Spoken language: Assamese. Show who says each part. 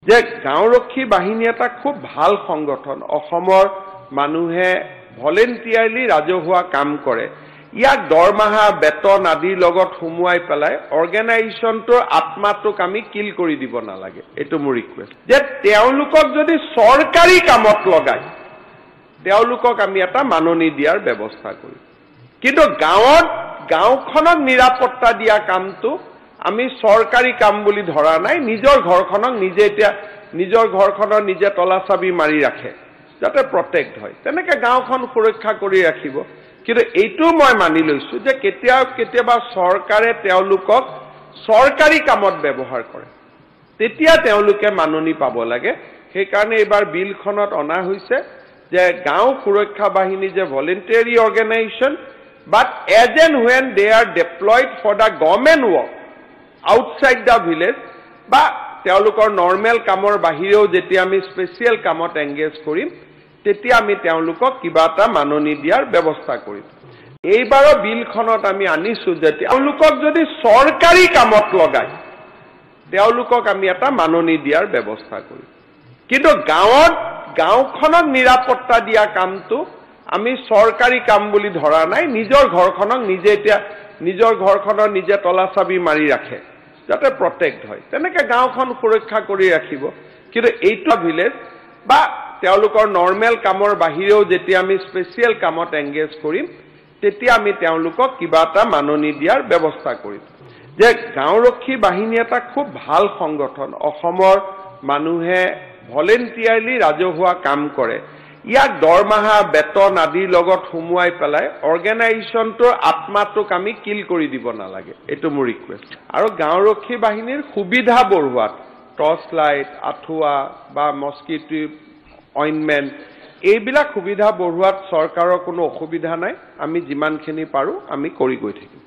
Speaker 1: যে গাঁওৰক্ষী বাহিনী এটা খুব ভাল সংগঠন, অসমৰ মানুহে ভলেণ্টিয়াৰলি ৰাজহুৱা কাম কৰে। ইয়াক দৰমহা, বেতন আদিৰ লগত সুমুৱাই পেলাই অৰ্গেনাইজেশ্যনটোৰ আত্মাটোক আমি কিল কৰি দিব নালাগে, এইটো মোৰ ৰিকুৱেষ্ট। যে তেওঁলোকক যদি চৰকাৰী কামত লগায়, তেওঁলোকক আমি এটা মাননি দিয়াৰ ব্যৱস্থা কৰিম। কিন্তু গাঁৱত গাঁওখনক নিৰাপত্তা দিয়া কামটো আমি চৰকাৰী কাম বুলি ধৰা নাই। নিজৰ ঘৰখনক নিজে, এতিয়া নিজৰ ঘৰখনৰ নিজে তলা চাবি মাৰি ৰাখে যাতে প্ৰটেক্ট হয়, তেনেকে গাঁওখন সুৰক্ষা কৰি ৰাখিব। কিন্তু এইটোও মই মানি লৈছোঁ যে কেতিয়াবা চৰকাৰে তেওঁলোকক চৰকাৰী কামত ব্যৱহাৰ কৰে, তেতিয়া তেওঁলোকে মাননি পাব লাগে। সেইকাৰণে এইবাৰ বিলখনত অনা হৈছে যে গাঁও সুৰক্ষা বাহিনী যে voluntary organisation, but as and when they are deployed for the government work outside the village বা তেওঁলোকৰ নৰ্মেল কামৰ বাহিৰেও যেতিয়া আমি স্পেচিয়েল কামত এংগেজ কৰিম, তেতিয়া আমি তেওঁলোকক কিবা এটা মাননি দিয়াৰ ব্যৱস্থা কৰিম। এইবাৰৰ বিলখনত আমি আনিছোঁ যে তেওঁলোকক যদি চৰকাৰী কামত লগায়, তেওঁলোকক আমি এটা মাননি দিয়াৰ ব্যৱস্থা কৰিম। কিন্তু গাঁৱত গাঁওখনক নিৰাপত্তা দিয়া কামটো আমি চৰকাৰী কাম বুলি ধৰা নাই। নিজৰ ঘৰখনক নিজে, এতিয়া নিজৰ ঘৰখনৰ নিজে তলা চাবি মাৰি ৰাখে যাতে প্ৰটেক্ট হয়, তেনেকে গাঁওখন সুৰক্ষা কৰি ৰাখিব। কিন্তু এইটো ভিলেজ বা তেওঁলোকৰ নৰ্মেল কামৰ বাহিৰেও যেতিয়া আমি স্পেচিয়েল কামত এংগেজ কৰিম, তেতিয়া আমি তেওঁলোকক কিবা এটা মাননি দিয়াৰ ব্যৱস্থা কৰিম। যে গাঁওৰক্ষী বাহিনী এটা খুব ভাল সংগঠন, অসমৰ মানুহে ভলেণ্টিয়াৰলি ৰাজহুৱা কাম কৰে। ইয়াক দৰমহা, বেতন আদিৰ লগত সুমুৱাই পেলাই অৰ্গেনাইজেশ্যনটোৰ আত্মাটোক আমি কিল কৰি দিব নালাগে, এইটো মোৰ ৰিকুৱেষ্ট। আৰু গাঁওৰক্ষী বাহিনীৰ সুবিধা বঢ়োৱাত টৰ্চ লাইট, আঁঠুৱা বা মস্কিটো অইনমেণ্ট, এইবিলাক সুবিধা বঢ়োৱাত চৰকাৰৰ কোনো অসুবিধা নাই। আমি যিমানখিনি পাৰোঁ আমি কৰি গৈ থাকিম।